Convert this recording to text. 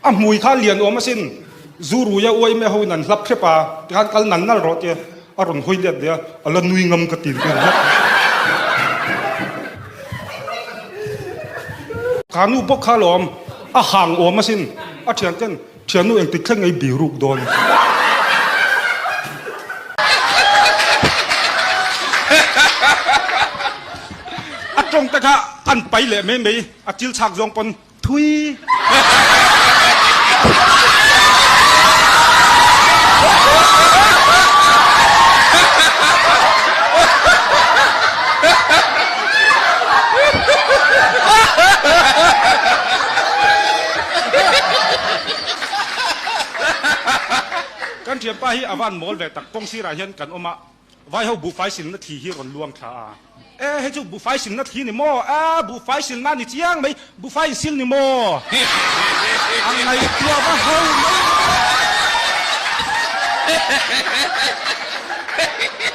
A hmui kha lian awm asin. Zu ruia uai mai ho in an hlap hrep a, tikhan kal nal nal rawh tia a rawn hawi let leh a, a la nui ngam ka ti vel hlap. Ka nu bawk kha alawm, a hang awm asin. A thian ten, thiannu engtik thleng ei biruk dawn. A tawng te kha an pai leh mai mai, a chil chhak zawng pawn Thui. Kan thianpa hi a van mawl ve tak, kawng sirah hian kan awm a, Vaiho buhfai silna thli hi rawn luang thla a. E, hei chu buhfai silna thli ni maw? A, buhfai silna ni chiang mai, buhfai in sil ni maw? A ngaihtuah va ho mai.